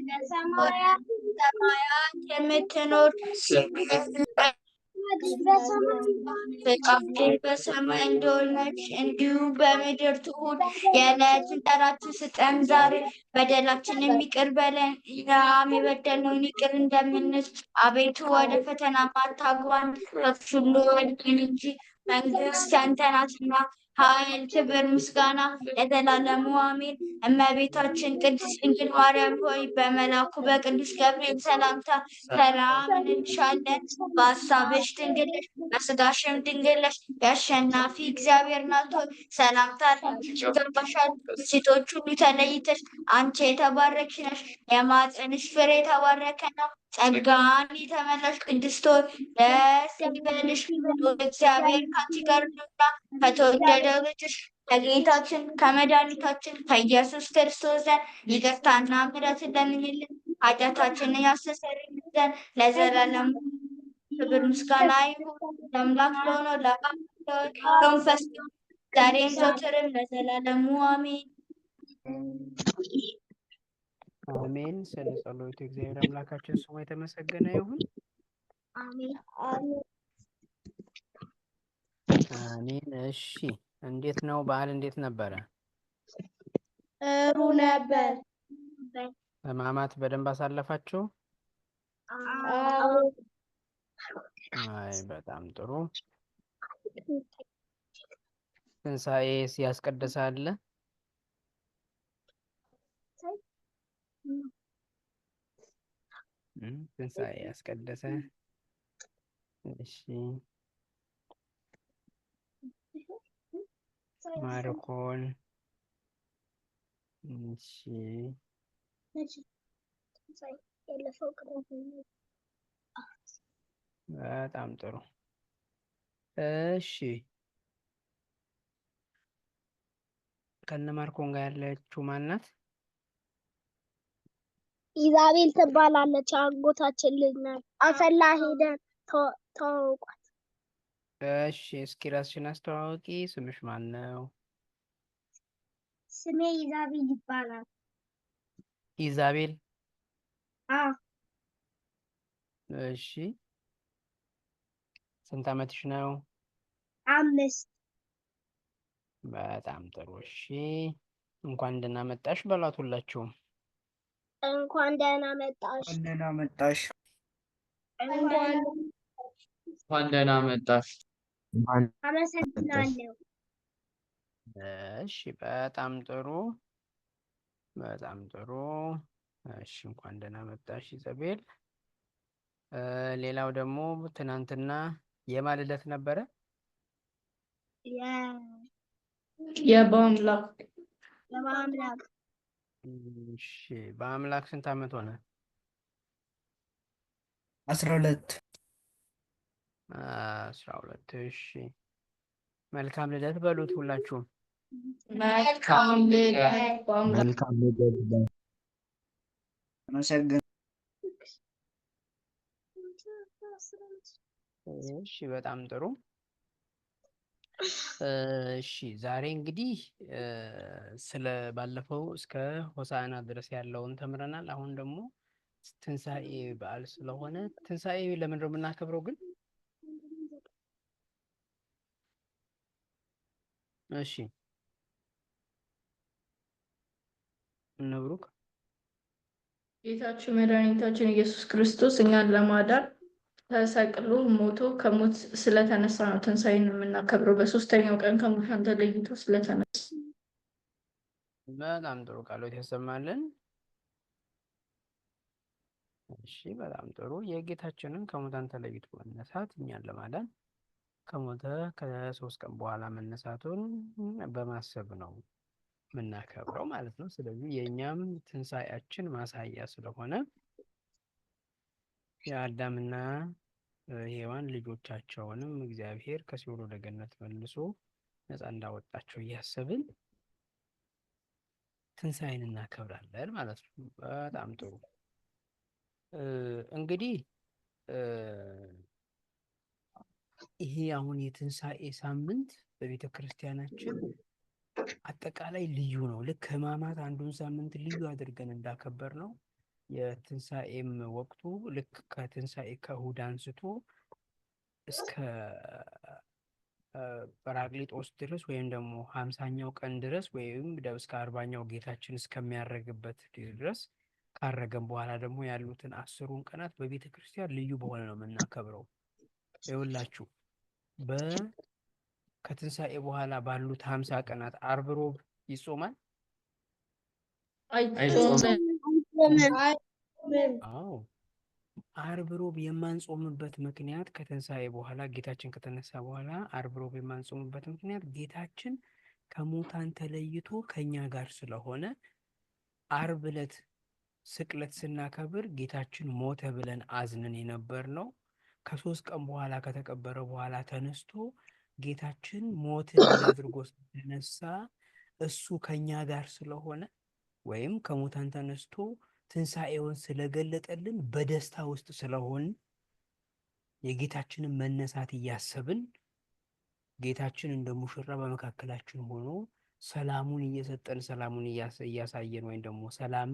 በሰማያት የምትኖር ፈቃድህ በሰማይ እንደሆነች እንዲሁ በምድር ትሁን። የዕለት እንጀራችንን ስጠን ዛሬ፣ በደላችንን ይቅር በለን እኛም የበደልነውን ይቅር እንደምንል። አቤቱ ወደ ፈተና አታግባን፣ ከክፉ ሁሉ አድነን እንጂ መንግሥት ያንተ ናትና፣ ኃይል፣ ክብር፣ ምስጋና ለዘላለሙ አሜን። እመቤታችን ቅድስት ድንግል ማርያም ሆይ በመልአኩ በቅዱስ ገብርኤል ሰላምታ ሰላም እንልሻለን። በሐሳብሽ ድንግል ነሽ፣ በሥጋሽም ድንግል ነሽ። የአሸናፊ እግዚአብሔር እናት ሆይ ሰላምታ ላንቺ ይገባሻል። ከሴቶች ሁሉ ተለይተሽ አንቺ የተባረክሽ ነሽ፣ የማኅፀንሽ ፍሬ የተባረከ ነው። ጸጋን የተመላሽ ቅድስት ሆይ ደስ ይበልሽ፣ እግዚአብሔር ከአንቺ ጋር ነውና ከተወደደው ልጅሽ ከጌታችን ከመድኃኒታችን ከኢየሱስ ክርስቶስ ዘንድ ይቅርታና ምሕረትን ለምኝልን ኃጢአታችንን ያስተሰርይልን ዘንድ ለዘላለሙ ክብር ምስጋና ይሁን ለአምላክ ለሆነው ለአብ ለወልድ ለመንፈስ ቅዱስ ዛሬም ዘወትርም ለዘላለሙ አሜን። አሜን። ስለ ጸሎቱ እግዚአብሔር አምላካችን ስሙ የተመሰገነ ይሁን። አሜን። እሺ፣ እንዴት ነው በዓል? እንዴት ነበረ? ጥሩ ነበር። ሕማማት በደንብ አሳለፋችሁ? አዎ። አይ በጣም ጥሩ። ትንሣኤ ያስቀደሰ አለ? ትንሣኤ ያስቀደሰ። እሺ፣ ማርኮን። እሺ፣ በጣም ጥሩ። እሺ፣ ከነ ማርኮን ጋር ያለችው ማናት? ኢዛቤል ትባላለች። አጎታችን ልጅ ናት። አሰላ ሄደን ተዋውቋት። እሺ፣ እስኪ ራስሽን አስተዋውቂ። ስምሽ ማን ነው? ስሜ ኢዛቤል ይባላል። ኢዛቤል። አዎ። እሺ፣ ስንት ዓመትሽ ነው? 5። በጣም ጥሩ። እሺ፣ እንኳን ደህና መጣሽ በሏት ሁላችሁም። እንኳን ደህና መጣሽ። እንኳን ደህና መጣሽ። እንኳን ደህና መጣሽ። አመሰግናለሁ። እሺ፣ በጣም ጥሩ፣ በጣም ጥሩ። እሺ፣ እንኳን ደህና መጣሽ ኢዛቤል። ሌላው ደግሞ ትናንትና የማን ልደት ነበረ? የበአምላክ። የበአምላክ። እሺ፣ በአምላክ ስንት ዓመት ሆነ? 12። 12። እሺ፣ መልካም ልደት በሉት ሁላችሁም። መልካም ልደት በአምላክ። መልካም ልደት። አመሰግናለሁ። እሺ፣ በጣም ጥሩ። እሺ፣ ዛሬ እንግዲህ ስለ ባለፈው እስከ ሆሳዕና ድረስ ያለውን ተምረናል። አሁን ደግሞ ትንሣኤ በዓል ስለሆነ ትንሣኤ ለምንድን ነው የምናከብረው ግን? እሺ፣ እነ ብሩክ። ጌታችን መድኃኒታችን ኢየሱስ ክርስቶስ እኛን ለማዳን ተሰቅሎ ሞቶ ከሞት ስለተነሳ ነው ትንሣኤን የምናከብረው። በሶስተኛው ቀን ከሙታን ተለይቶ ስለተነሳ። በጣም ጥሩ ቃሎት ያሰማልን። እሺ፣ በጣም ጥሩ። የጌታችንን ከሙታን ተለይቶ መነሳት እኛን ለማዳን ከሞተ ከ3 ቀን በኋላ መነሳቱን በማሰብ ነው የምናከብረው ማለት ነው። ስለዚህ የእኛም ትንሣኤያችን ማሳያ ስለሆነ የአዳምና ሔዋን ልጆቻቸውንም እግዚአብሔር ከሲኦል ወደ ገነት መልሶ ነፃ እንዳወጣቸው እያሰብን ትንሣኤን እናከብራለን ማለት ነው። በጣም ጥሩ። እንግዲህ ይሄ አሁን የትንሣኤ ሳምንት በቤተ ክርስቲያናችን አጠቃላይ ልዩ ነው። ልክ ሕማማት አንዱን ሳምንት ልዩ አድርገን እንዳከበር ነው። የትንሣኤም ወቅቱ ልክ ከትንሣኤ ከእሁድ አንስቶ እስከ ጰራቅሊጦስ ድረስ ወይም ደግሞ 50ኛው ቀን ድረስ ወይም እስከ 40ኛው ጌታችን እስከሚያረግበት ድረስ፣ ካረገም በኋላ ደግሞ ያሉትን 10ሩን ቀናት በቤተ ክርስቲያን ልዩ በሆነ ነው የምናከብረው። ይኸውላችሁ፣ ከትንሣኤ በኋላ ባሉት 50 ቀናት ዓርብ፣ ሮብ ይጾማል? አይጾምም። አዎ፣ ዓርብ ሮብ የማንጾምበት ምክንያት፣ ከትንሣኤ በኋላ ጌታችን ከተነሳ በኋላ ዓርብ ሮብ የማንጾምበት ምክንያት ጌታችን ከሙታን ተለይቶ ከኛ ጋር ስለሆነ፣ ዓርብ ዕለት ስቅለት ስናከብር ጌታችን ሞተ ብለን አዝነን የነበር ነው። ከ3 ቀን በኋላ ከተቀበረ በኋላ ተነስቶ ጌታችን ሞትን ድል አድርጎ ስለተነሳ፣ እሱ ከኛ ጋር ስለሆነ ወይም ከሙታን ተነስቶ ትንሣኤውን ስለገለጠልን፣ በደስታ ውስጥ ስለሆን፣ የጌታችንን መነሳት እያሰብን፣ ጌታችን እንደ ሙሽራ በመካከላችን ሆኖ ሰላሙን እየሰጠን፣ ሰላሙን እያሳየን ወይም ደግሞ ሰላም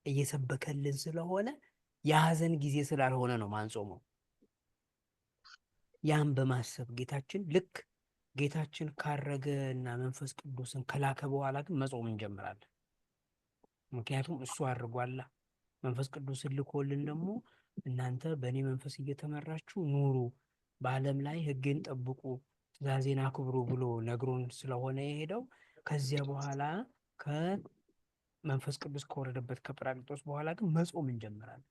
እየሰበከልን ስለሆነ የሀዘን ጊዜ ስላልሆነ ነው ማንጾመው። ያን በማሰብ ጌታችን ልክ ጌታችን ካረገ እና መንፈስ ቅዱስን ከላከ በኋላ ግን መጾም እንጀምራለን። ምክንያቱም እሱ አድርጓላ። መንፈስ ቅዱስን ልኮልን ደግሞ እናንተ በእኔ መንፈስ እየተመራችሁ ኑሩ፣ በዓለም ላይ ሕጌን ጠብቁ፣ ትእዛዜን አክብሩ ብሎ ነግሮን ስለሆነ የሄደው፣ ከዚያ በኋላ ከመንፈስ ቅዱስ ከወረደበት ከጰራቅሊጦስ በኋላ ግን መጾም እንጀምራለን።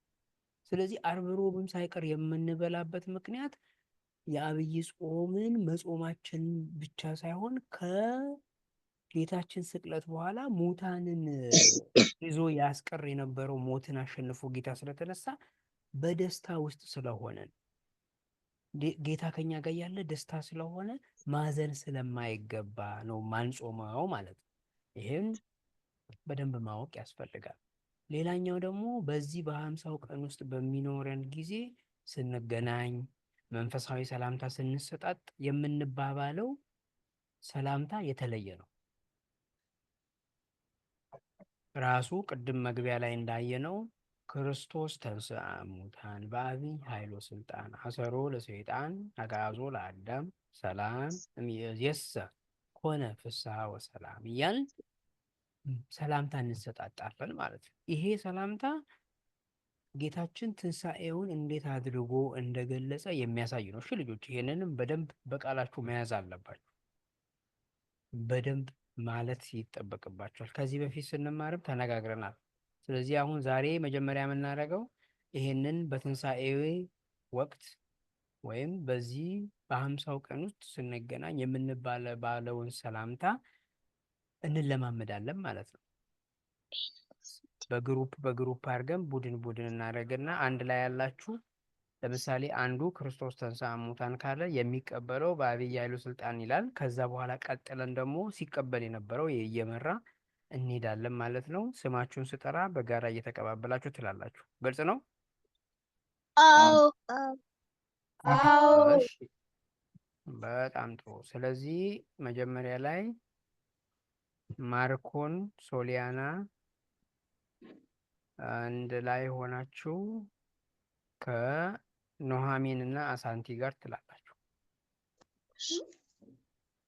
ስለዚህ ዓርብ ሮብም ሳይቀር የምንበላበት ምክንያት የአብይ ጾምን መጾማችን ብቻ ሳይሆን ከጌታችን ስቅለት በኋላ ሙታንን ይዞ ያስቀር የነበረው ሞትን አሸንፎ ጌታ ስለተነሳ በደስታ ውስጥ ስለሆነ፣ ጌታ ከኛ ጋር ያለ ደስታ ስለሆነ ማዘን ስለማይገባ ነው ማንጾመው ማለት ነው። ይህን በደንብ ማወቅ ያስፈልጋል። ሌላኛው ደግሞ በዚህ በ50ው ቀን ውስጥ በሚኖረን ጊዜ ስንገናኝ፣ መንፈሳዊ ሰላምታ ስንሰጣጥ የምንባባለው ሰላምታ የተለየ ነው። ራሱ ቅድም መግቢያ ላይ እንዳየነው ክርስቶስ ተንሥአ እሙታን በዐቢይ ኃይል ወሥልጣን አሰሮ ለሰይጣን አግዓዞ ለአዳም ሰላም እምይእዜሰ ኮነ ፍስሐ ወሰላም እያልን ሰላምታ እንሰጣጣለን ማለት ነው። ይሄ ሰላምታ ጌታችን ትንሣኤውን እንዴት አድርጎ እንደገለጸ የሚያሳይ ነው። እሺ ልጆች፣ ይሄንንም በደንብ በቃላችሁ መያዝ አለባችሁ። በደንብ ማለት ይጠበቅባችኋል። ከዚህ በፊት ስንማርም ተነጋግረናል። ስለዚህ አሁን ዛሬ መጀመሪያ የምናደርገው ይሄንን በትንሣኤ ወቅት ወይም በዚህ በ50ው ቀን ውስጥ ስንገናኝ የምንባለውን ሰላምታ እንለማመዳለን ማለት ነው። በ group በ group አድርገን ቡድን ቡድን እናደርግና አንድ ላይ ያላችሁ ለምሳሌ አንዱ ክርስቶስ ተንሥአ እሙታን ካለ የሚቀበለው በዐቢይ ኃይሉ ስልጣን ይላል። ከዛ በኋላ ቀጥለን ደግሞ ሲቀበል የነበረው እየመራ እንሄዳለን ማለት ነው። ስማችሁን ስጠራ በጋራ እየተቀባበላችሁ ትላላችሁ። ግልጽ ነው? አዎ። እሺ፣ በጣም ጥሩ። ስለዚህ መጀመሪያ ላይ ማርኮን፣ ሶሊያና አንድ ላይ ሆናችሁ ከኖሃሚን እና አሳንቲ ጋር ትላላችሁ።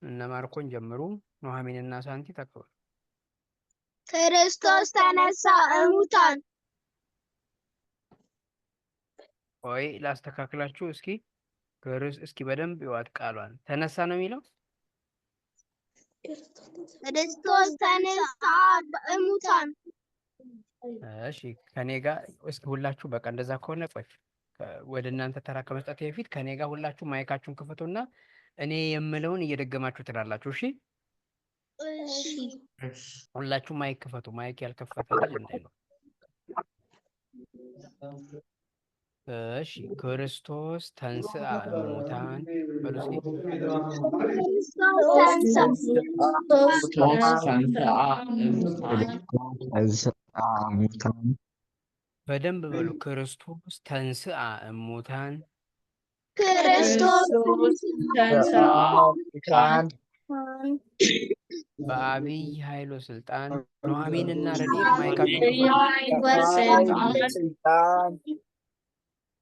እነ ማርኮን ጀምሩ። ኖሃሚን እና አሳንቲ ተቀበሉ። ክርስቶስ ተነሳ እሙታን። ቆይ ላስተካክላችሁ እስኪ። እስኪ በደንብ ይዋት ቃሏን። ተነሳ ነው የሚለው። ክርስቶስ ተነሳ እሙታን። እሺ፣ ከኔ ጋር እስኪ ሁላችሁ፣ በቃ እንደዛ ከሆነ ቆይ ወደ እናንተ ተራ ከመስጠት በፊት ከኔ ጋር ሁላችሁ mic ኣችሁን ክፈቱና እኔ የምለውን እየደገማችሁ ትላላችሁ። እሺ? እሺ። ሁላችሁ mic ክፈቱ። Mic ያልከፈተ ልጅ እንዳይኖር። እሺ፣ ክርስቶስ ተንሥአ እሙታን በሉ እስኪ። ክርስቶስ ተንሥአ ክርስቶስ ተንሥአ እሙታን። በደንብ በሉ። ክርስቶስ ተንሥአ እሙታን። ክርስቶስ ተንሥአ እሙታን። በአብይ ኃይል ወስልጣን። ኑሐሚን እና ረድኤት ማይካችሁን ክፈቱ። ስልጣን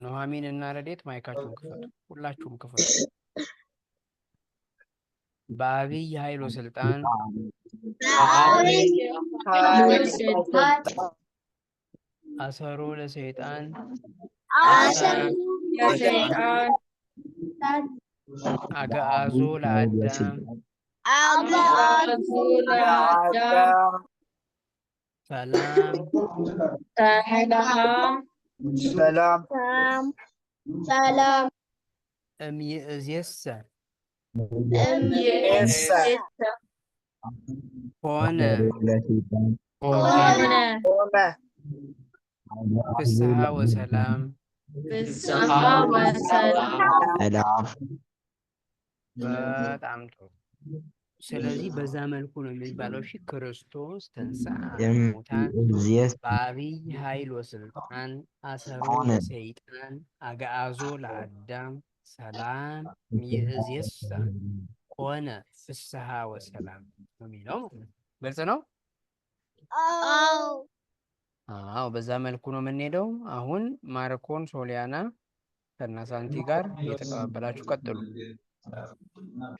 ኑሐሚን እና ረድኤት ማይካችሁን ክፈቱ። ሁላችሁም ክፈቱ። በአብይ ኃይል ወስልጣን በአብይ ኃይል ወስልጣን አሰሮ ለሰይጣን አሰሩ ለሰይጣን አግዓዞ ለአዳም አግዓዞ አግዓዞ ለአዳም ሰላም ሰላም ሰላም ሰላም እምይእዜሰ እምይእዜሰ ሆነ ሆነ ሆነ ፍስሐ ወሰላም። ፍስሐ ወሰላም። ሰላም። በጣም ጥሩ። ስለዚህ በዛ መልኩ ነው የሚባለው። እሺ ክርስቶስ ተንሥአ እሙታን እምይእዜሰ በአብይ ኃይል ወስልጣን አሰሮ ሆነ ለሰይጣን አግዓዞ ለአዳም ሰላም እምይእዜሰ ሆነ ፍስሐ ወሰላም ነው የሚለው ማለት ነው። ግልጽ ነው። አዎ። አዎ በዛ መልኩ ነው የምንሄደው። አሁን ማርኮን ሶሊያና ከናሳንቲ ጋር እየተቀባበላችሁ ቀጥሉ።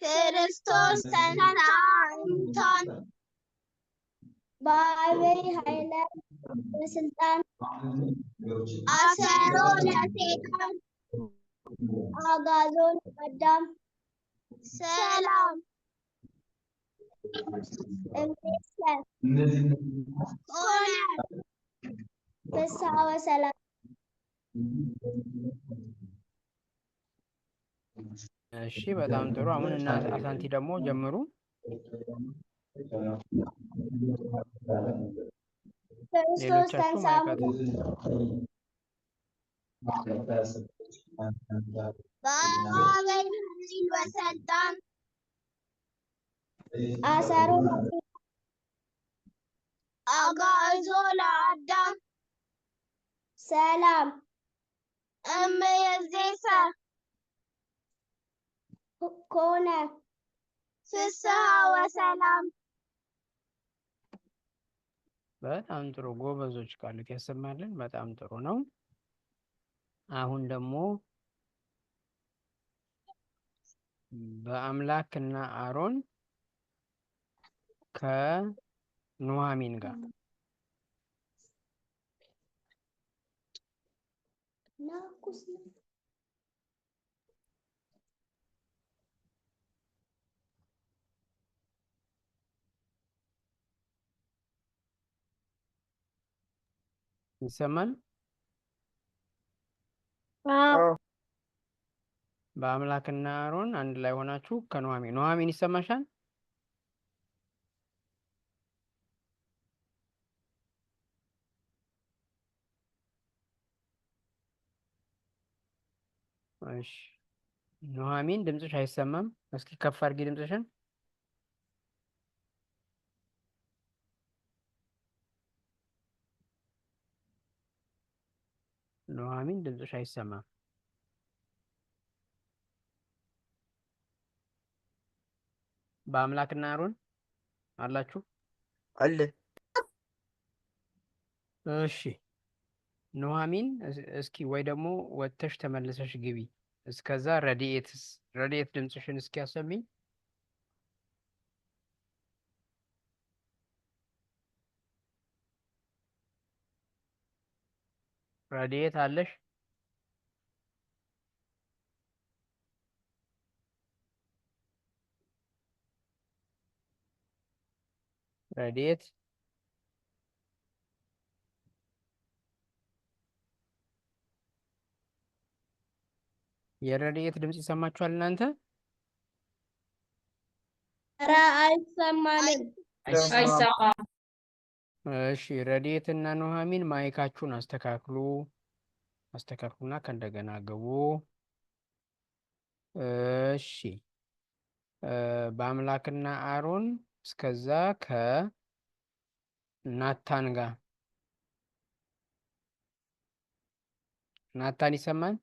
ክርስቶስ ተንሥአ እሙታን በአብይ ኃይለ ወስልጣን አሰሮ ለሰይጣን አግዓዞ ለአዳም ሰላም እምይእዜሰ ሆነ ፍስሐ ወሰላም። እሺ በጣም ጥሩ። አሁን እና አሳንቲ ደግሞ ጀምሩ። ክርስቶስ ሌሎቻችሁ ተንሥአ ማይካት በአብይ ኃይል ወስልጣን አሰሮ አግዓዞ ለአዳም ሰላም እምይእዜሰ ኮነ ፍስሐ ወሰላም። በጣም ጥሩ ጎበዞች፣ ቃሉት ያሰማልን። በጣም ጥሩ ነው። አሁን ደግሞ በአምላክ እና አሮን ከኑሐሚን ጋር ይሰማል። አዎ። በአምላክና አሮን አንድ ላይ ሆናችሁ ከኑሐሚን ኑሐሚን ይሰማሻል? እሺ ኑሐሚን ድምፅሽ አይሰማም። እስኪ ከፍ አድርጊ ድምፅሽን። ኑሐሚን ድምፅሽ አይሰማም። በአምላክና አሮን አላችሁ? አለ። እሺ ኑሐሚን እስኪ ወይ ደግሞ ወጥተሽ ተመልሰሽ ግቢ። እስከዛ ረድኤት ድምፅሽን እስኪ ያሰሚኝ። ረድኤት አለሽ? ረድኤት የረድኤት ድምፅ ይሰማችኋል እናንተ? ኧረ አይሰማንም። አይሰማም። እሺ ረድኤት እና ኑሐሚን ማይካችሁን አስተካክሉ። አስተካክሉና ከእንደገና ግቡ። እሺ በአምላክና አሮን እስከዛ ከናታን ጋር ናታን ይሰማል?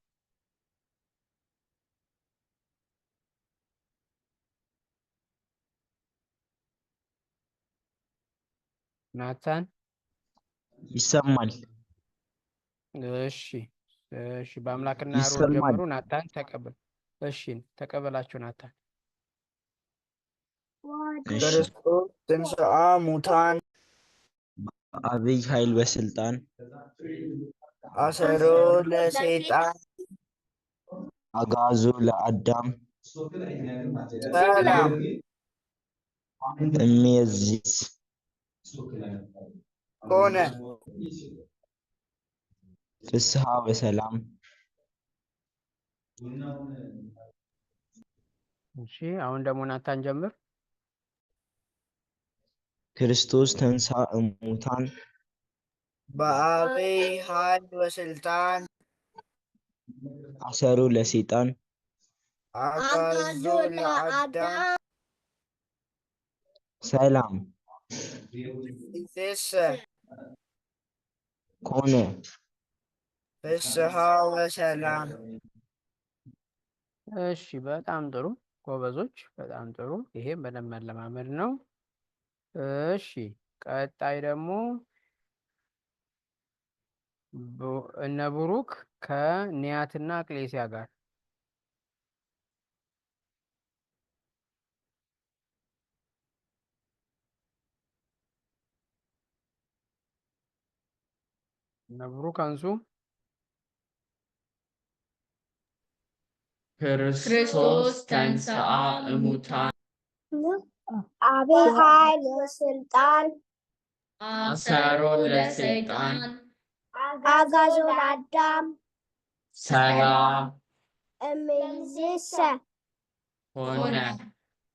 ናታን። ይሰማል። እሺ እሺ፣ በአምላክና አሮን ይሰማል። ጀምሩ። ናታን ተቀበል። እሺ ተቀበላችሁ ናታን። እሺ። ክርስቶስ ትንሣአ ሙታን በአብይ ኃይል በስልጣን አሰሮ ለሰይጣን አግዓዞ ለአዳም ሰላም እምይእዜሰ ኮነ። ፍስሐ ወሰላም። እሺ፣ አሁን ደግሞ ናታን ጀምር። ክርስቶስ ተንሥአ እሙታን በአብይ ኃይል ወስልጣን አሰሮ ለሰይጣን አግዓዞ ለአዳም ሰላም እምይእዜሰ ኮነ። ፍስሐ ወሰላም። እሺ፣ በጣም ጥሩ ጎበዞች፣ በጣም ጥሩ። ይሄም በደንብ መለማመድ ነው። እሺ፣ ቀጣይ ደግሞ እነ ብሩክ ከኒያትና ቅሌሲያ ጋር። እነ ብሩክ አንሱ። ክርስቶስ ተንሥአ እሙታን አብይ ኃይል ወስልጣን አሰሮ ለሰይጣን አግዓዞ ለአዳም ሰላም እምይእዜሰ ኮነ።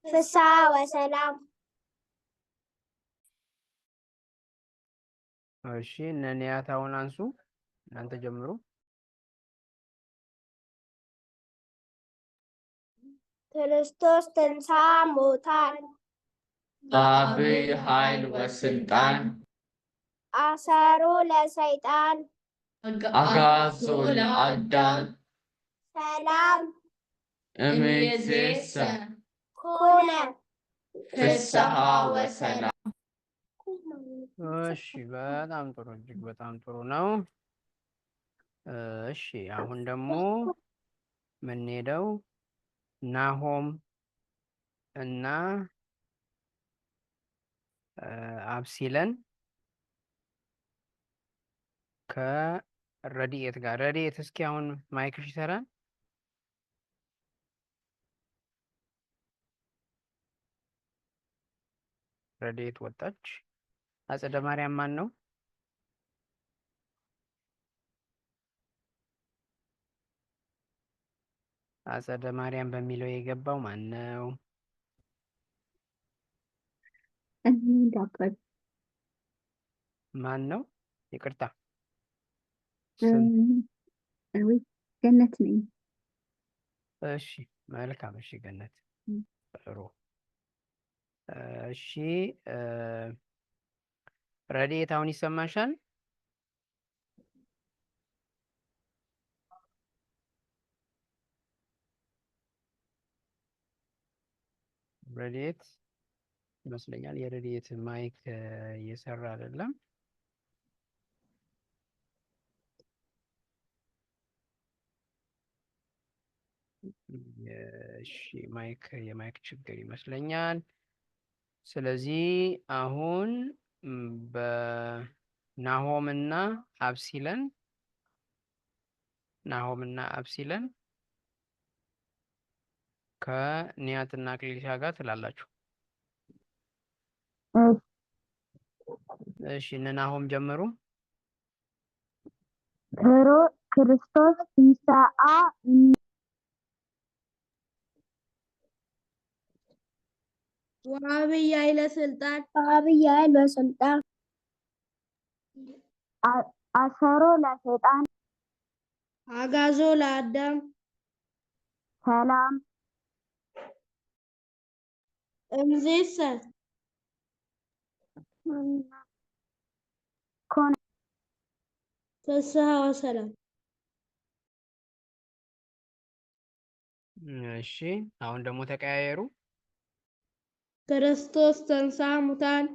ፍስሐ ወሰላም። እሺ፣ እነ ኒያት አሁን አንሱ። እናንተ ጀምሩ። ክርስቶስ ተንሥአ እሙታን በአብይ ኃይል ወስልጣን አሰሮ ለሰይጣን አግዓዞ ለአዳም ሰላም እምይእዜሰ ኮነ። ፍስሐ ወሰላም። እሺ፣ በጣም ጥሩ፣ እጅግ በጣም ጥሩ ነው። እሺ፣ አሁን ደግሞ የምንሄደው ናሆም እና አብሲለን ከረድኤት ጋር። ረድኤት እስኪ አሁን mic ሽ ይሰራል? ረድኤት ወጣች። አጸደ ማርያም ማን ነው? አጸደ ማርያም በሚለው የገባው ማን ነው? ዳቆን። ማን ነው? ይቅርታ፣ ስም። ወይ ገነት ነኝ። እሺ፣ መልካም። እሺ ገነት፣ ጥሩ። እሺ፣ ረድኤት አሁን ይሰማሻል? ረድኤት ይመስለኛል የረድኤት mic እየሰራ አይደለም። እሺ፣ የ mic ችግር ይመስለኛል። ስለዚህ አሁን በናሆም እና አብሲለን፣ ናሆም እና አብሲለን ከኒያትና ቅሊሻ ጋር ትላላችሁ። እሺ፣ እነ ናሆም ጀምሩ። ክርስቶስ ትንሣአ ወአብይ ኃይለ ስልጣን በአብይ ኃይል ወስልጣን አሰሮ ለሰይጣን አጋዞ ለአዳም ሰላም እምይእዜሰ ኮነ። ፍስሐ ወሰላም። እሺ፣ አሁን ደግሞ ተቀያየሩ። ክርስቶስ ተንሥአ እሙታን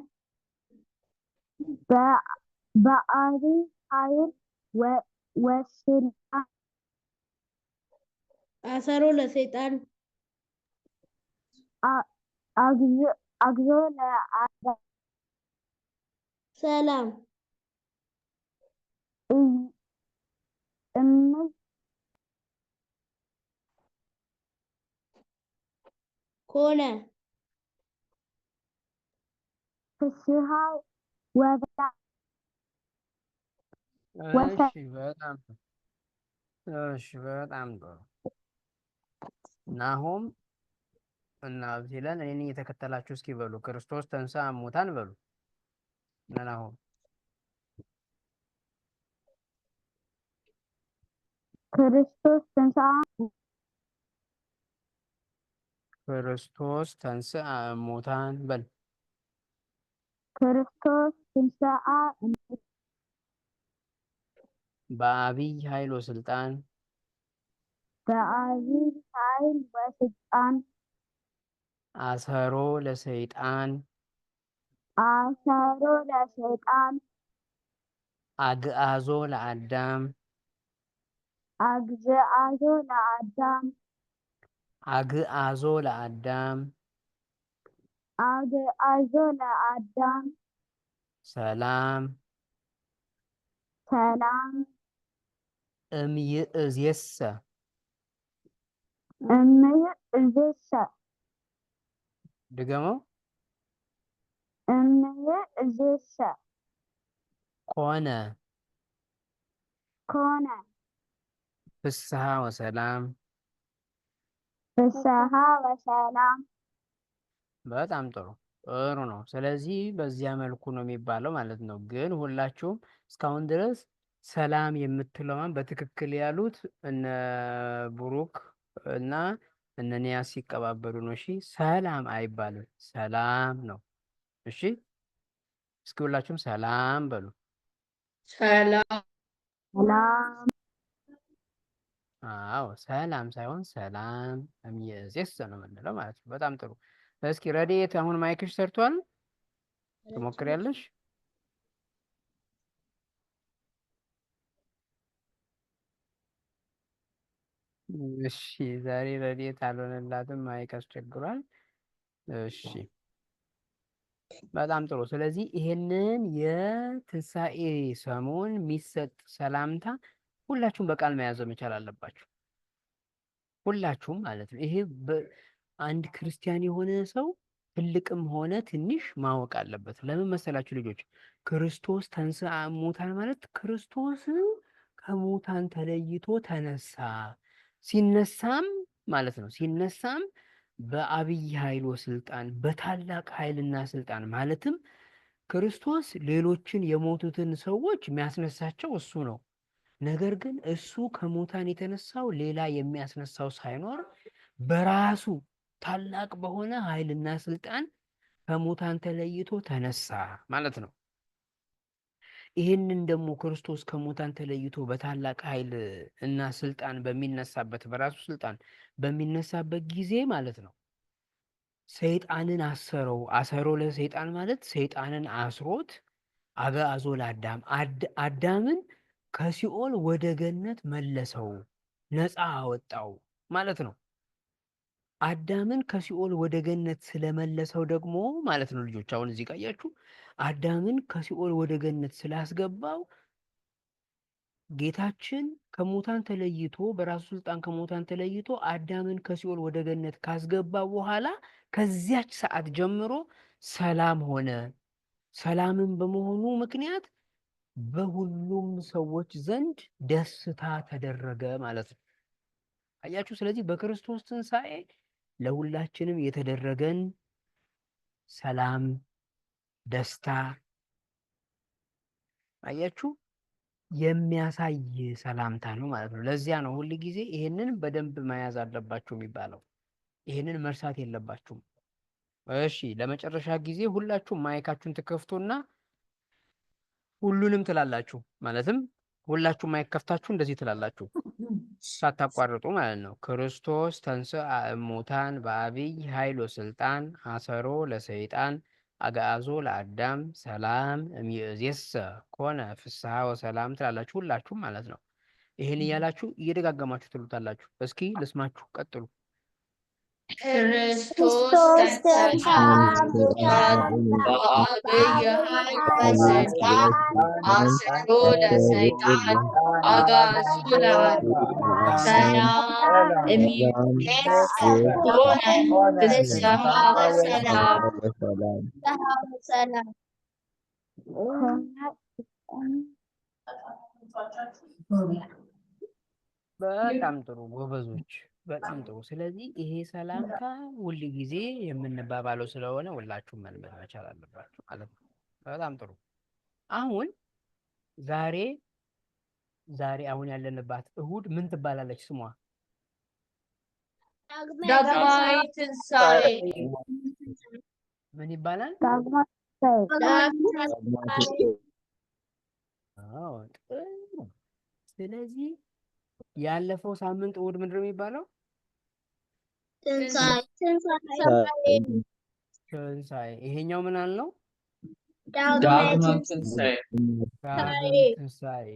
በዐቢይ ኃይል ወሥልጣን አሰሮ ለሰይጣን አግዞ ለአዳም ሰላም እምዝ ኮነ ፍስሐ ወበላ እሺ በጣም እሺ፣ በጣም ጥሩ። ናሆም እና አብሲለን እኔን እየተከተላችሁ እስኪ በሉ ክርስቶስ ተንሥአ እሙታን በሉ። እነ ናሆም ክርስቶስ ተንሥአ ክርስቶስ ተንሥአ እሙታን በል። ክርስቶስ ተንሥአ በአብይ ኃይል ወስልጣን በዐቢይ ኃይል ወሥልጣን አሰሮ ለሰይጣን አሰሮ ለሰይጣን አግዓዞ ለአዳም አግዝአዞ ለአዳም አግዓዞ ለአዳም አግዓዞ ለአዳም ሰላም ሰላም እምይእዜሰ እምይእዜሰ ድገመው። እምይእዜሰ ኮነ ኮነ ፍስሐ ወሰላም። ፍስሐ ወሰላም። በጣም ጥሩ ጥሩ ነው። ስለዚህ በዚያ መልኩ ነው የሚባለው ማለት ነው። ግን ሁላችሁም እስካሁን ድረስ ሰላም የምትለዋን በትክክል ያሉት እነ ብሩክ እና እነ ኒያስ ሲቀባበሉ ነው። እሺ ሰላም አይባልም፣ ሰላም ነው። እሺ እስኪ ሁላችሁም ሰላም በሉ። ሰላም ሰላም አዎ ሰላም ሳይሆን ሰላም እምይእዜሰ ነው የምንለው ማለት ነው። በጣም ጥሩ። እስኪ ረድኤት አሁን mic ሽ ሰርቷል፣ ትሞክሪያለሽ? እሺ ዛሬ ረድኤት አልሆነላትም፣ mic አስቸግሯል። እሺ በጣም ጥሩ። ስለዚህ ይሄንን የትንሣኤ ሰሞን የሚሰጥ ሰላምታ ሁላችሁም በቃል መያዝ መቻል አለባችሁ። ሁላችሁም ማለት ነው። ይሄ አንድ ክርስቲያን የሆነ ሰው ትልቅም ሆነ ትንሽ ማወቅ አለበት። ለምን መሰላችሁ ልጆች? ክርስቶስ ተንሥአ እሙታን ማለት ክርስቶስ ከሙታን ተለይቶ ተነሳ። ሲነሳም ማለት ነው። ሲነሳም በአብይ ኃይል ወስልጣን፣ በታላቅ ኃይልና ስልጣን ማለትም ክርስቶስ ሌሎችን የሞቱትን ሰዎች የሚያስነሳቸው እሱ ነው። ነገር ግን እሱ ከሙታን የተነሳው ሌላ የሚያስነሳው ሳይኖር በራሱ ታላቅ በሆነ ኃይልና ስልጣን ከሙታን ተለይቶ ተነሳ ማለት ነው። ይህንን ደግሞ ክርስቶስ ከሙታን ተለይቶ በታላቅ ኃይል እና ስልጣን በሚነሳበት በራሱ ስልጣን በሚነሳበት ጊዜ ማለት ነው ሰይጣንን አሰረው። አሰሮ ለሰይጣን ማለት ሰይጣንን አስሮት አግዓዞ ለአዳም አዳምን ከሲኦል ወደ ገነት መለሰው፣ ነፃ አወጣው ማለት ነው። አዳምን ከሲኦል ወደ ገነት ስለመለሰው ደግሞ ማለት ነው ልጆች አሁን እዚህ ቃያችሁ አዳምን ከሲኦል ወደ ገነት ስላስገባው ጌታችን ከሙታን ተለይቶ በራሱ ስልጣን ከሙታን ተለይቶ አዳምን ከሲኦል ወደ ገነት ካስገባ በኋላ ከዚያች ሰዓት ጀምሮ ሰላም ሆነ። ሰላምን በመሆኑ ምክንያት በሁሉም ሰዎች ዘንድ ደስታ ተደረገ ማለት ነው። አያችሁ። ስለዚህ በክርስቶስ ትንሣኤ ለሁላችንም የተደረገን ሰላም፣ ደስታ አያችሁ የሚያሳይ ሰላምታ ነው ማለት ነው። ለዚያ ነው ሁል ጊዜ ይሄንን በደንብ መያዝ አለባችሁ የሚባለው። ይሄንን መርሳት የለባችሁም። እሺ ለመጨረሻ ጊዜ ሁላችሁም ማይካችሁን ትከፍቱና ሁሉንም ትላላችሁ። ማለትም ሁላችሁም mic ከፍታችሁ እንደዚህ ትላላችሁ ሳታቋርጡ ማለት ነው። ክርስቶስ ተንሥአ እሙታን በዐቢይ ኃይል ወሥልጣን አሰሮ ለሰይጣን አግዓዞ ለአዳም ሰላም እምይእዜሰ ኮነ ፍስሐ ወሰላም ትላላችሁ ሁላችሁም ማለት ነው። ይህን እያላችሁ እየደጋገማችሁ ትሉታላችሁ። እስኪ ልስማችሁ፣ ቀጥሉ። ክርስቶስ ክርስቶስ ተንሥአ ተንሥአ እሙታን በዐቢይ ኃይል ወሥልጣን አሰሮ ለሰይጣን አግዓዞ ለአዳም ሰላም እምይእዜሰ ኮነ ፍስሐ ወሰላም። ወሰላም በጣም ጥሩ ጎበዞች፣ በጣም ጥሩ። ስለዚህ ይሄ ሰላምታ ሁል ጊዜ የምንባባለው ስለሆነ ሁላችሁም መልመድ መቻል አለባችሁ ማለት ነው። በጣም ጥሩ። አሁን ዛሬ ዛሬ አሁን ያለንባት እሁድ ምን ትባላለች ስሟ? ዳግማዊ ትንሣኤ ምን ይባላል? ዳግማዊ አዎ ጥሩ። ስለዚህ ያለፈው ሳምንት እሁድ ምንድን ነው የሚባለው? ትንሣኤ ትንሣኤ። ይሄኛው ምን አልነው? ዳግማ ትንሣኤ ዳግም ትንሣኤ።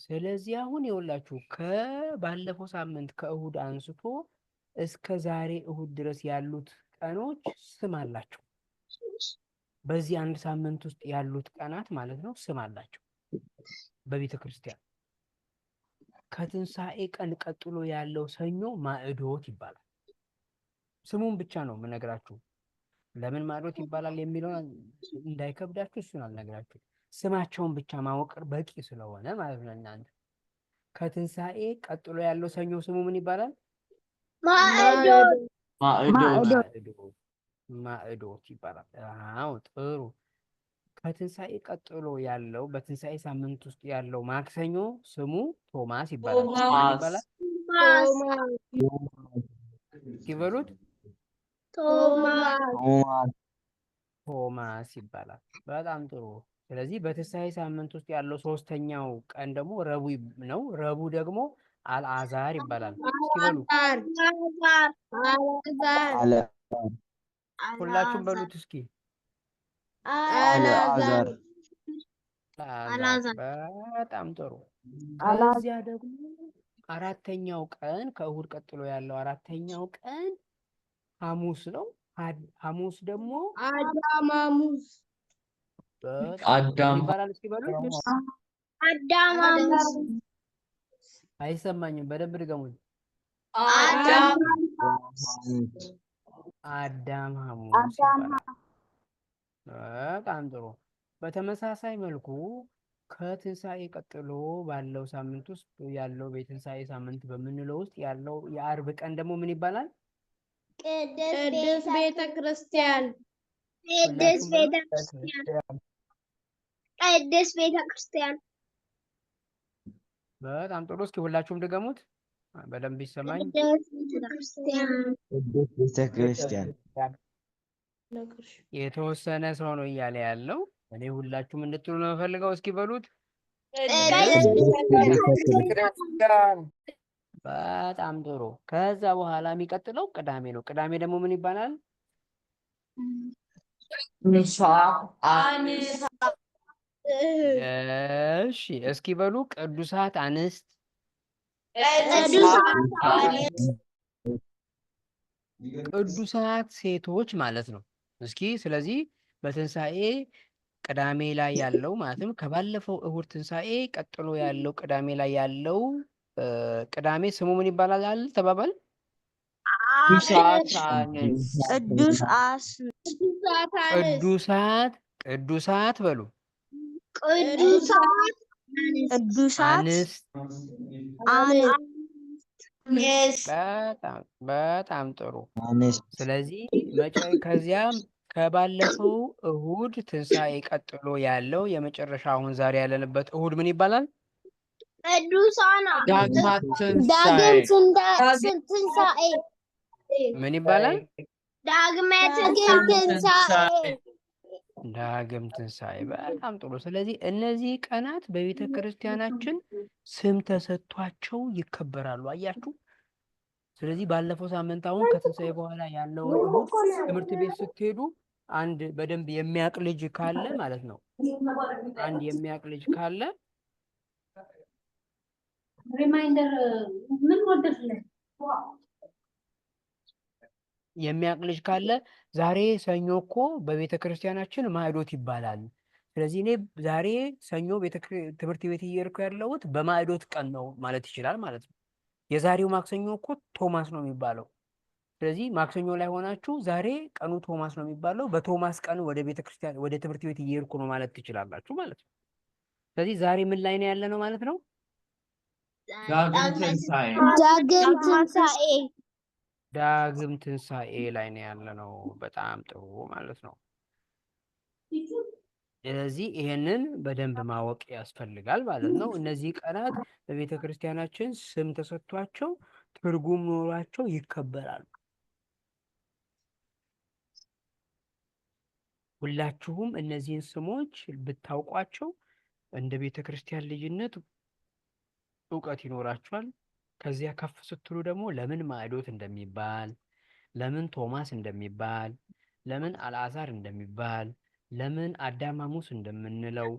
ስለዚህ አሁን ይኸውላችሁ ከባለፈው ሳምንት ከእሁድ አንስቶ እስከ ዛሬ እሁድ ድረስ ያሉት ቀኖች ስም አላቸው። በዚህ አንድ ሳምንት ውስጥ ያሉት ቀናት ማለት ነው ስም አላቸው በቤተ ክርስቲያን። ከትንሣኤ ቀን ቀጥሎ ያለው ሰኞ ማዕዶት ይባላል። ስሙን ብቻ ነው የምነግራችሁ። ለምን ማዕዶት ይባላል የሚለውን እንዳይከብዳችሁ እሱን አልነግራችሁ። ስማቸውን ብቻ ማወቅ በቂ ስለሆነ ማለት ነው። እናንተ ከትንሣኤ ቀጥሎ ያለው ሰኞ ስሙ ምን ይባላል? ማዕዶት ማዕዶት ማዕዶት ማዕዶት ይባላል። አዎ ጥሩ። ከትንሣኤ ቀጥሎ ያለው በትንሣኤ ሳምንት ውስጥ ያለው ማክሰኞ ስሙ ቶማስ ይባላል። ማን ቶማስ ይባላል? ሲበሉት ቶማስ ቶማስ ቶማስ ይባላል። በጣም ጥሩ። ስለዚህ በትንሣኤ ሳምንት ውስጥ ያለው ሶስተኛው ቀን ደግሞ ረቡዕ ነው። ረቡዕ ደግሞ አልዓዛር ይባላል። እስኪ በሉ አለ ሁላችሁም በሉት እስኪ። አልዓዛር አልዓዛር። በጣም ጥሩ። ከዚያ ደግሞ አራተኛው ቀን ከእሁድ ቀጥሎ ያለው አራተኛው ቀን ሐሙስ ነው። ሐሙስ ደግሞ አዳም ሐሙስ በጣም ምን አዳም ይባላል? እስኪ በሉ። አዳም ሐሙስ አይሰማኝም። በደንብ ድገሙኝ። አዳም አዳም ሐሙስ ይባላል። በጣም ጥሩ። በተመሳሳይ መልኩ ከትንሣኤ ቀጥሎ ባለው ሳምንት ውስጥ ያለው በትንሣኤ ሳምንት በምንለው ውስጥ ያለው የዓርብ ቀን ደግሞ ምን ይባላል? ቅድስት ቤተ ክርስቲያን ቅድስት ሁላችሁም ቤተ በሉ። ክርስቲያን ቅድስት ቤተ ክርስቲያን በጣም ጥሩ። እስኪ ሁላችሁም ድገሙት በደንብ ይሰማኝ። ቅድስት ቤተ ክርስቲያን ቅድስት ቤተ ክርስቲያን የተወሰነ ሰው ነው እያለ ያለው። እኔ ሁላችሁም እንድትሉ ነው የምፈልገው። እስኪ በሉት። ቅድስት ቅድስት ቤተ ክርስቲያን በጣም ጥሩ። ከዛ በኋላ የሚቀጥለው ቅዳሜ ነው። ቅዳሜ ደግሞ ምን ይባላል? አንስ እሺ እስኪ በሉ ቅዱሳት አንስት ቅዱሳት ሴቶች ማለት ነው። እስኪ ስለዚህ በትንሣኤ ቅዳሜ ላይ ያለው ማለትም ከባለፈው እሁድ ትንሣኤ ቀጥሎ ያለው ቅዳሜ ላይ ያለው ቅዳሜ ስሙ ምን ይባላል? አለ ተባባል። ቅዱሳት አንስት ቅዱስ አስ ቅዱሳት ቅዱሳት በሉ ቅዱሳት ቅዱሳት አንስት። አንስት በጣም በጣም ጥሩ። አንስት ስለዚህ ከዚያም ከባለፈው እሁድ ትንሣኤ ቀጥሎ ያለው የመጨረሻ አሁን ዛሬ ያለንበት እሁድ ምን ይባላል? ቅዱሳን ዳግማ ዳግም ትንሣኤ ትንሣኤ ምን ይባላል? ዳግመ ትንሣኤ ዳግም ትንሣኤ። በጣም ጥሩ። ስለዚህ እነዚህ ቀናት በቤተ ክርስቲያናችን ስም ተሰጥቷቸው ይከበራሉ። አያችሁ። ስለዚህ ባለፈው ሳምንት አሁን ከትንሣኤ በኋላ ያለውን እሁድ ትምህርት ቤት ስትሄዱ አንድ በደንብ የሚያውቅ ልጅ ካለ ማለት ነው። አንድ የሚያውቅ ልጅ ካለ Reminder ምን ወደድለት? የሚያውቅ ልጅ ካለ ዛሬ ሰኞ እኮ በቤተ ክርስቲያናችን ማዕዶት ይባላል። ስለዚህ እኔ ዛሬ ሰኞ ትምህርት ቤት እየሄድኩ ያለሁት በማዕዶት ቀን ነው ማለት ይችላል ማለት ነው። የዛሬው ማክሰኞ እኮ ቶማስ ነው የሚባለው። ስለዚህ ማክሰኞ ላይ ሆናችሁ ዛሬ ቀኑ ቶማስ ነው የሚባለው፣ በቶማስ ቀን ወደ ቤተ ክርስቲያን ወደ ትምህርት ቤት እየሄድኩ ነው ማለት ትችላላችሁ ማለት ነው። ስለዚህ ዛሬ ምን ላይ ነው ያለ ነው ማለት ነው? ዳግም ትንሣኤ። ዳግም ትንሣኤ። ዳግም ትንሣኤ ላይ ነው ያለ ነው። በጣም ጥሩ ማለት ነው። ስለዚህ ይሄንን በደንብ ማወቅ ያስፈልጋል ማለት ነው። እነዚህ ቀናት በቤተ ክርስቲያናችን ስም ተሰጥቷቸው ትርጉም ኖሯቸው ይከበራሉ። ሁላችሁም እነዚህን ስሞች ብታውቋቸው እንደ ቤተ ክርስቲያን ልጅነት እውቀት ይኖራችኋል። ከዚያ ከፍ ስትሉ ደግሞ ለምን ማዕዶት እንደሚባል፣ ለምን ቶማስ እንደሚባል፣ ለምን አልዓዛር እንደሚባል፣ ለምን አዳም ሐሙስ እንደምንለው፣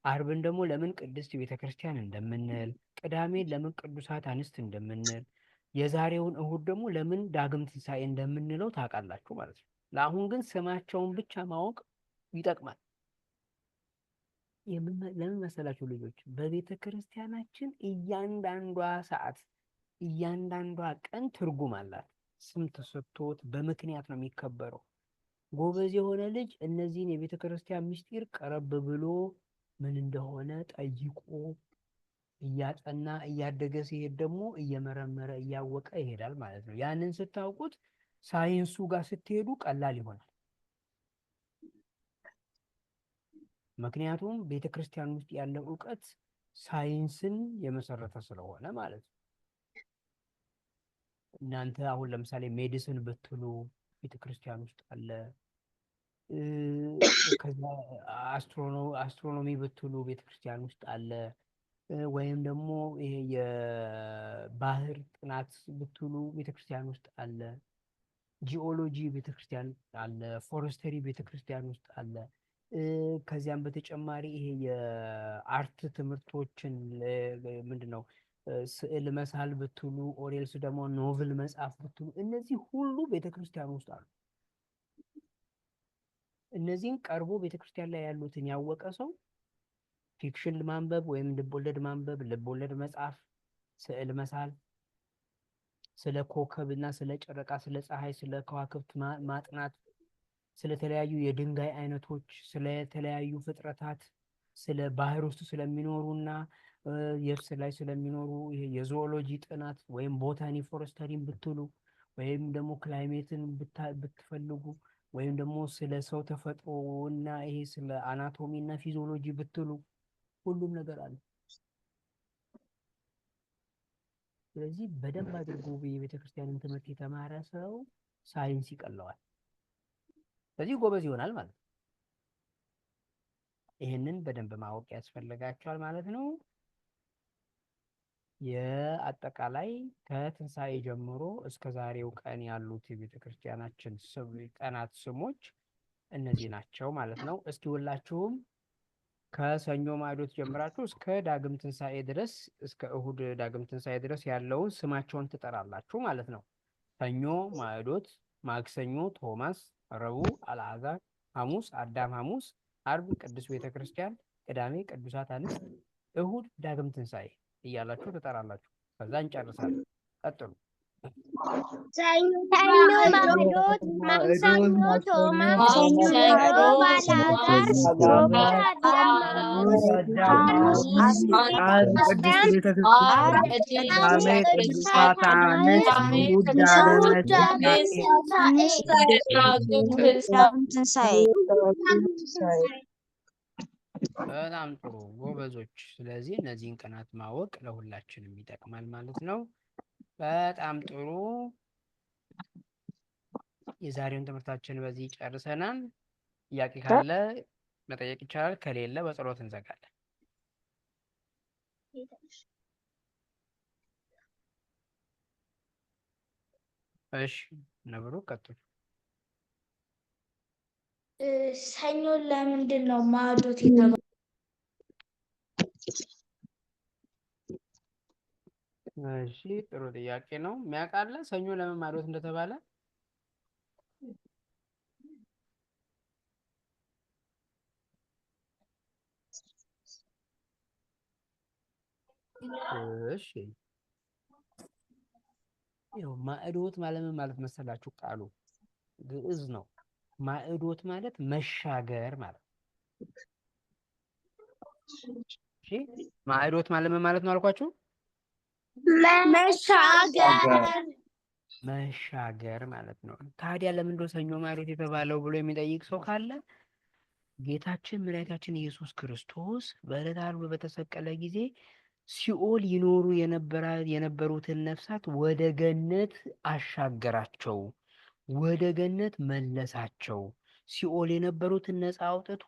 አርብን ደግሞ ለምን ቅድስት ቤተ ክርስቲያን እንደምንል፣ ቅዳሜን ለምን ቅዱሳት አንስት እንደምንል፣ የዛሬውን እሁድ ደግሞ ለምን ዳግም ትንሣኤ እንደምንለው ታውቃላችሁ ማለት ነው። ለአሁን ግን ስማቸውን ብቻ ማወቅ ይጠቅማል። ለምን መሰላችሁ ልጆች? በቤተ ክርስቲያናችን እያንዳንዷ ሰዓት እያንዳንዷ ቀን ትርጉም አላት። ስም ተሰጥቶት በምክንያት ነው የሚከበረው። ጎበዝ የሆነ ልጅ እነዚህን የቤተ ክርስቲያን ምስጢር ቀረብ ብሎ ምን እንደሆነ ጠይቆ እያጠና እያደገ ሲሄድ ደግሞ እየመረመረ እያወቀ ይሄዳል ማለት ነው። ያንን ስታውቁት ሳይንሱ ጋር ስትሄዱ ቀላል ይሆናል። ምክንያቱም ቤተ ክርስቲያን ውስጥ ያለው እውቀት ሳይንስን የመሰረተ ስለሆነ ማለት ነው። እናንተ አሁን ለምሳሌ medicine ብትሉ ቤተ ክርስቲያን ውስጥ አለ። ከዛ astronomy ብትሉ ቤተ ክርስቲያን ውስጥ አለ። ወይም ደግሞ ይሄ የባህር ጥናት ብትሉ ቤተ ክርስቲያን ውስጥ አለ። ጂኦሎጂ ቤተ ክርስቲያን አለ። Forestry ቤተ ክርስቲያን ውስጥ አለ። ከዚያም በተጨማሪ ይሄ የ art ትምህርቶችን ምንድን ነው ስዕል መሳል ብትሉ or else ደግሞ novel መጻፍ ብትሉ እነዚህ ሁሉ ቤተክርስቲያን ውስጥ አሉ። እነዚህን ቀርቦ ቤተክርስቲያን ላይ ያሉትን ያወቀ ሰው fiction ማንበብ ወይም ልቦለድ ማንበብ፣ ልቦለድ መጻፍ፣ ስዕል መሳል፣ ስለ ኮከብ እና ስለ ጨረቃ፣ ስለ ፀሐይ፣ ስለ ከዋክብት ማጥናት፣ ስለተለያዩ የድንጋይ አይነቶች፣ ስለተለያዩ ፍጥረታት፣ ስለ ባህር ውስጥ ስለሚኖሩና የብስ ላይ ስለሚኖሩ ይሄ የ zoology ጥናት ወይም botany forestry ን ብትሉ ወይም ደግሞ climate ን ብትፈልጉ ወይም ደግሞ ስለ ሰው ተፈጥሮ እና ይሄ ስለ anatomy እና physiology ብትሉ ሁሉም ነገር አለ። ስለዚህ በደንብ አድርጎ የቤተክርስቲያንን ትምህርት የተማረ ሰው ሳይንስ ይቀለዋል። ስለዚህ ጎበዝ ይሆናል ማለት ነው። ይህንን በደንብ ማወቅ ያስፈልጋቸዋል ማለት ነው። የአጠቃላይ ከትንሣኤ ጀምሮ እስከ ዛሬው ቀን ያሉት የቤተክርስቲያናችን ቀናት ስሞች እነዚህ ናቸው ማለት ነው። እስኪ ሁላችሁም ከሰኞ ማዕዶት ጀምራችሁ እስከ ዳግም ትንሣኤ ድረስ፣ እስከ እሁድ ዳግም ትንሣኤ ድረስ ያለውን ስማቸውን ትጠራላችሁ ማለት ነው። ሰኞ ማዕዶት፣ ማክሰኞ ቶማስ፣ ረቡዕ አልዓዛር፣ ሐሙስ አዳም ሐሙስ፣ አርብ ቅዱስ ቤተ ክርስቲያን፣ ቅዳሜ ቅዱሳት አንስት፣ እሁድ ዳግም ትንሣኤ እያላችሁ ትጠራላችሁ። ከዛ እንጨርሳለን። ቀጥሉ። ሰኞ ማዕዶት፣ ማክሰኞ ቶማስ፣ ረቡዕ አልዓዛር፣ ሮብ አዳም ሐሙስ፣ ቅዳሜ ቅዱሳት አንስት፣ እሁድ ዳግም ትንሣኤ። በጣም ጥሩ ጎበዞች። ስለዚህ እነዚህን ቀናት ማወቅ ለሁላችንም ይጠቅማል ማለት ነው። በጣም ጥሩ። የዛሬውን ትምህርታችን በዚህ ጨርሰናል። ጥያቄ ካለ መጠየቅ ይቻላል። ከሌለ በጸሎት እንዘጋለን። እሺ ነብሩ ቀጥሉ። ሰኞ ለምንድን ነው ማዕዶት የተባለው? እሺ ጥሩ ጥያቄ ነው። የሚያውቅ አለ ሰኞ ለምን ማዕዶት እንደተባለ? እሺ ይኸው ማዕዶት ማለት ምን ማለት መሰላችሁ? ቃሉ ግዕዝ ነው። ማዕዶት ማለት መሻገር ማለት ነው። እሺ ማዕዶት ማለት ምን ማለት ነው አልኳችሁ? መሻገር። መሻገር ማለት ነው። ታዲያ ለምንድን ነው ሰኞ ማዕዶት የተባለው ብሎ የሚጠይቅ ሰው ካለ ጌታችን መድኃኒታችን ኢየሱስ ክርስቶስ በዕለተ ዓርብ በተሰቀለ ጊዜ ሲኦል ይኖሩ የነበሩትን ነፍሳት ወደ ገነት አሻገራቸው፣ ወደ ገነት መለሳቸው። ሲኦል የነበሩትን ነፃ አውጥቶ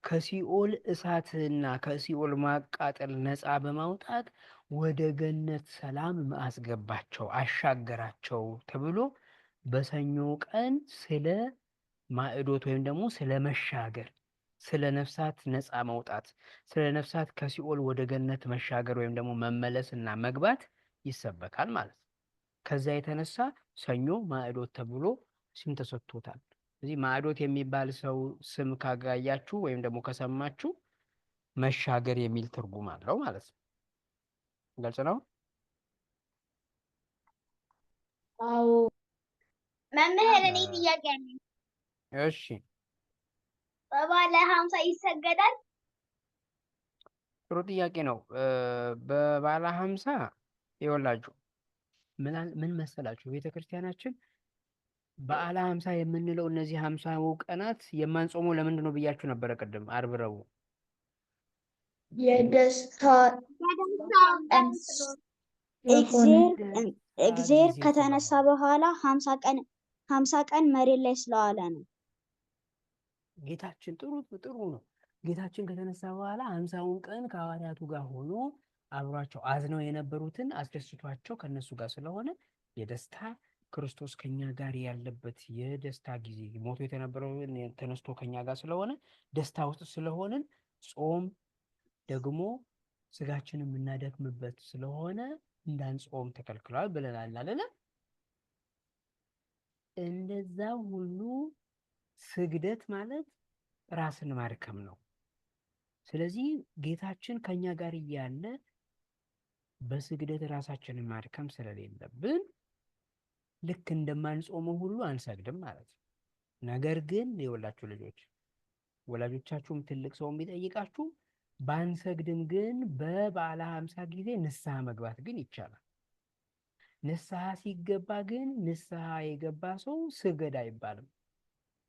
ከሲኦል እሳትና ከሲኦል ማቃጠል ነፃ በማውጣት ወደ ገነት ሰላም አስገባቸው፣ አሻገራቸው ተብሎ በሰኞ ቀን ስለ ማዕዶት ወይም ደግሞ ስለ መሻገር፣ ስለ ነፍሳት ነፃ መውጣት፣ ስለ ነፍሳት ከሲኦል ወደ ገነት መሻገር ወይም ደግሞ መመለስ እና መግባት ይሰበካል ማለት ነው። ከዛ የተነሳ ሰኞ ማዕዶት ተብሎ ስም ተሰጥቶታል። ስለዚህ ማዕዶት የሚባል ሰው ስም ካጋያችሁ ወይም ደግሞ ከሰማችሁ መሻገር የሚል ትርጉም አለው ማለት ነው። ግልጽ ነው። አዎ። መምህር እኔ ጥያቄ አለኝ። እሺ። በበዓለ ሀምሳ ይሰገዳል? ጥሩ ጥያቄ ነው። በበዓለ ሀምሳ ይኸውላችሁ ምን መሰላችሁ፣ ቤተክርስቲያናችን በዓለ ሀምሳ የምንለው እነዚህ 50ው ቀናት የማንጾመው ለምንድን ነው ብያችሁ ነበረ ቅድም ዓርብ፣ ረቡዕ። የደስታ ቀን እግዜር ጊዜ ከተነሳ ስለሆነ በኋላ 50 ቀን መሬት ላይ ስለዋለ ነው። ጌታችን ጥሩ ጥሩ ነው። ጌታችን ከተነሳ በኋላ 50ውን ቀን ከሐዋርያቱ ጋር ሆኖ አብሯቸው አዝነው የነበሩትን አስደስቷቸው ከነሱ ጋር ስለሆነ የደስታ ክርስቶስ ከኛ ጋር ያለበት የደስታ ጊዜ፣ ሞቶ የተነበረውን ተነስቶ ከኛ ጋር ስለሆነ ደስታ ውስጥ ስለሆንን፣ ጾም ደግሞ ስጋችንን የምናደክምበት ስለሆነ እንዳንጾም ተከልክሏል ብለናል አይደለ? እንደዛ ሁሉ ስግደት ማለት ራስን ማድከም ነው። ስለዚህ ጌታችን ከኛ ጋር እያለ በስግደት ራሳችንን ማድከም ስለሌለብን ልክ እንደማንጾመው ሁሉ አንሰግድም ማለት ነው። ነገር ግን የወላችሁ ልጆች ወላጆቻችሁም ትልቅ ሰው ቢጠይቃችሁ ባንሰግድም ግን በበዓለ ሀምሳ ጊዜ ንስሐ መግባት ግን ይቻላል። ንስሐ ሲገባ ግን ንስሐ የገባ ሰው ስገድ አይባልም።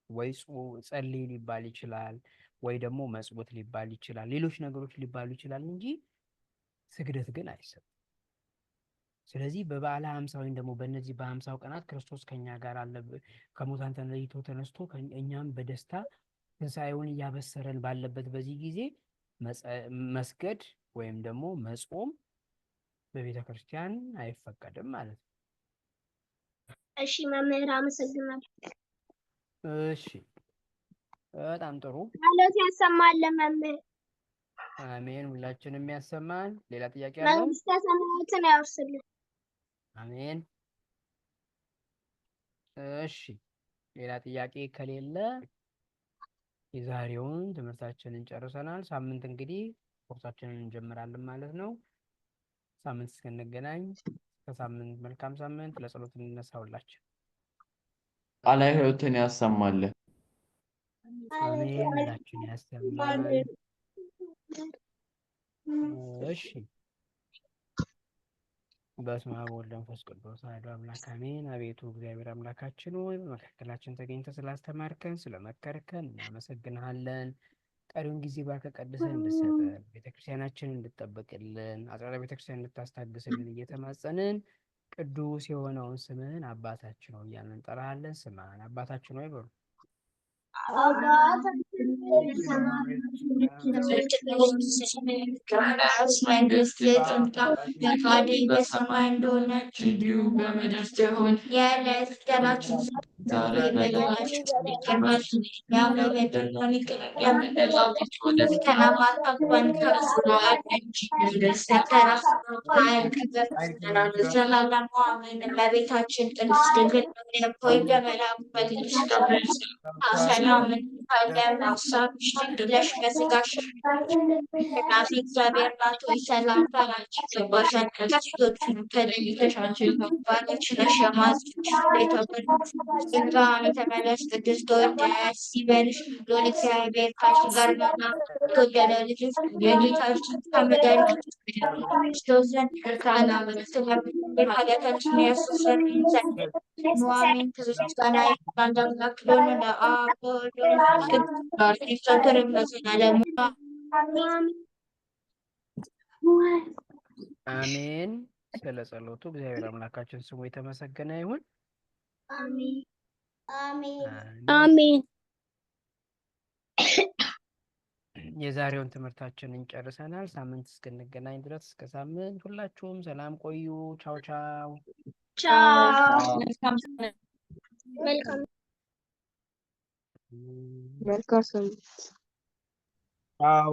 ወይ ጸልይ ሊባል ይችላል፣ ወይ ደግሞ መጽውት ሊባል ይችላል፣ ሌሎች ነገሮች ሊባሉ ይችላል እንጂ ስግደት ግን አይሰጥም። ስለዚህ በበዓለ ሀምሳ ወይም ደግሞ በእነዚህ በ50ው ቀናት ክርስቶስ ከኛ ጋር አለ፣ ከሙታን ተለይቶ ተነስቶ እኛም በደስታ ትንሣኤውን እያበሰረን ባለበት በዚህ ጊዜ መስገድ ወይም ደግሞ መጾም በቤተ ክርስቲያን አይፈቀድም ማለት ነው። እሺ መምህር አመሰግናለሁ። እሺ በጣም ጥሩ። ጸሎት ያሰማል መምህር። አሜን። ሁላችንም ያሰማን። ሌላ ጥያቄ አለ? መንግስተ ሰማያትን ያወርስልን። አሜን። እሺ ሌላ ጥያቄ ከሌለ የዛሬውን ትምህርታችንን ጨርሰናል። ሳምንት እንግዲህ ኮርሳችንን እንጀምራለን ማለት ነው። ሳምንት እስክንገናኝ ከሳምንት መልካም ሳምንት። ለጸሎት እንነሳ ሁላችን። ቃለ ሕይወትን ያሰማልን። አሜን። ሁላችን ያሰማን። እሺ በስመ አብ ወወልድ ወመንፈስ ቅዱስ አሐዱ አምላክ አሜን። አቤቱ እግዚአብሔር አምላካችን ሆይ በመካከላችን ተገኝተህ ስላስተማርከን ስለመከርከን እናመሰግንሃለን። ቀሪውን ጊዜ ባርከህ ቀድሰህ እንድትሰጠን፣ ቤተክርስቲያናችንን እንድትጠብቅልን፣ አጽራረ ቤተክርስቲያን እንድታስታግስልን እየተማጸንን ቅዱስ የሆነውን ስምህን አባታችን ሆይ እያልን እንጠራሃለን። ስማን፣ አባታችን ሆይ በሉ። መንግስትህ ትምጣ፣ ፈቃድህ በሰማይ እንደሆነች እንዲሁ በምድር ትሁን። የዕለት እንጀራችንን ስጠን ዛሬ በደላችንን ይቅር በለን እኛም የበደልነውን ይቅር እንደምንል፣ ፈተና አታግባን ከክፉ አድነን እንጂ መንግሥት ያንተ ናትና፣ ኃይል፣ ክብር፣ ምስጋና ለዘላለሙ አሜን። እመቤታችን ቅድስት ድንግል ማርያም ሆይ በመልአኩ በቅዱስ ገብርኤል ሰላም እንልሻለን። ሀሳብሽ ድንግል ነሽ፣ በሥጋሽ እናቴ እግዚአብሔር ናት ሆይ ሰላምታ ላንቺ ይገባሻል። ከሴቶች ሁሉ ተለይተሽ አንቺ የተባረክሽ ነሽ፣ የማኅፀንሽ ፍሬ የተባረከ ነው። ጸጋን የተመላሽ ቅድስት ሆይ ደስ ይበልሽ፣ ልዑል እግዚአብሔር ከአንቺ ጋር ነውና፣ ከተወደደው ልጅሽ ከጌታችን ከመድኃኒታችን ክርስቶስ ዘንድ ይቅርታና ምሕረትን ለምኝልን ኃጢአታችንን ያስተሰርይልን ዘንድ አሜን። ክብር ምስጋና ይሁን አንድ አምላክ ለሆነ ለአብ ለወልድ ለመንፈስ ቅዱስ ዘወትርም ለዘላለሙ አሜን። ስለ ጸሎቱ እግዚአብሔር አምላካችን ስሙ የተመሰገነ ይሁን። አሜን አሜን። አሜን። የዛሬውን ትምህርታችንን ጨርሰናል። ሳምንት እስክንገናኝ ድረስ እስከ ሳምንት ሁላችሁም ሰላም ቆዩ። ቻው ቻው። ቻው። መልካም መልካም መልካም ሳምንት። ቻው።